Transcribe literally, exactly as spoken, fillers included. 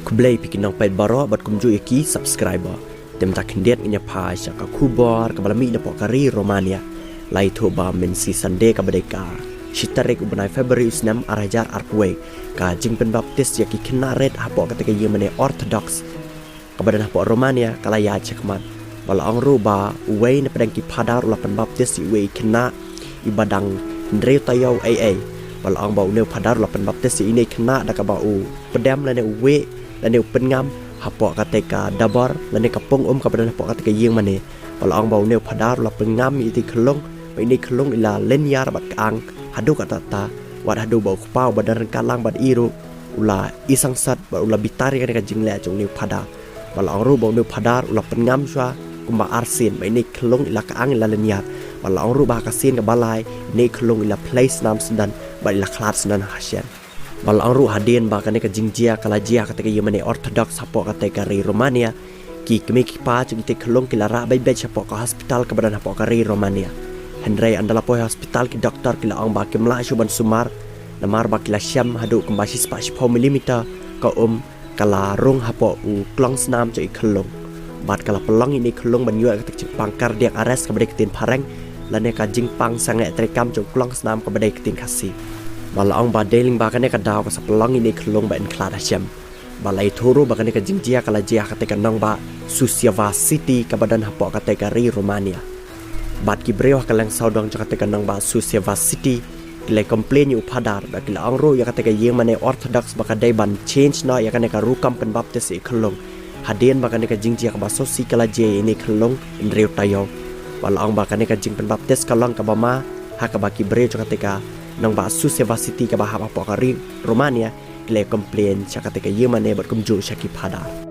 Khublei phi ki nongpeit baroh bad kumjuh ïa ki subscriber. Te mynta khyndiat ngin ïa phai sha ka khubor kaba la mih napoh ka ri Romania. La ïathuh ba mynta Sunday kaba dei ka shi tarik u bnai February u snem ar hajar arphew wei, ka jingpynbaptis ïa ki khynnah rit hapoh kata ka ïingmane Orthodox kaba don hapoh Romania ka la ïaid shakhmat. Ba la ong ruh ba uwei na pdeng ki phadar u la pynbaptis ïa uwei i khynnah iba dang hynriew taïew ei ei. Ba la ong ba une u phadar u la pynbaptis ïa ine i khynnah da kaba u pdem lane u wieh lane u pynngam hapoh kata ka dabor lane ka pung um kaba don hapoh kata ka ïingmane. Ba la ong ba une u phadar u la pynngam ïa ita i khyllung, ba ine i khyllung i la lyniar bad ka ang haduh katta katta, wat haduh ba u kpa uba don ryngkat lang bad i ruh u la i sangsot bad u la bitar ïa kane ka jingleh jong une u phadar. Ba la ong ruh ba une u phadar u la pynngam shuwa kumba ar sien, ba ine i khyllung i la ka ang i la lyniar. Ba la ong ruh ba ha ka sien kaba lai ine i khyllung i la phlei snam syndon bad i la khlad syndon ha shen. Ba la ong ruh hadien ba kane ka jingjia ka la jia ha kata ka ïingmane Orthodox hapoh kata ka ri Romania, ki kmie ki kpa jong ita i khyllung ki la rah beit beit shapoh ka hospital kaba don hapoh ka ri Romania. Hynrei ynda la poi ha hospital ki doktor ki la ong ba kim lah shuh ban sumar, namar ba ki la shem haduh kumba shispah shiphew millimeter ka um ka la rung hapoh u klong snam jong i khyllung. Bad ka la pynlong ïa ine i khyllung ban ïoh ïa kata ka jingpang cardiac arrest kaba dei ka ktien phareng, lane ka jingpang sangeh treikam jong u klong snam kaba dei ka ktien Khasi. Ba la ong ba dei lyngba kane ka daw ka sa pynlong ïa ine i khyllung ba in khlad ha shen. Ba la ïathuh ruh ba kane ka jingjia ka la jia ha kata ka nongbah Suceava City kaba don hapoh kata ka ri Romania. Bad ki briew ha ka lyngsawdong jong kata ka nongbah Suceava City ki la complain ïa u phadar, bad ki la ong ruh ïa kata ka ïingmane Orthodox ba ka dei ban change noh ïa kane ka rukom pynbaptis ïa i khyllung. Hadien ba kane ka jingjia kaba sngewsih ka la jia ïa ine i khyllung hynriew taïew. Ba la ong ba kane ka jingpynbaptis ka long kaba ma, ha kaba ki briew jong kata ka nongbah Suceava City kaba hap hapoh ka ri Romania ki la complain sha kata ka ïingmane bad kumjuh sha ki phadar.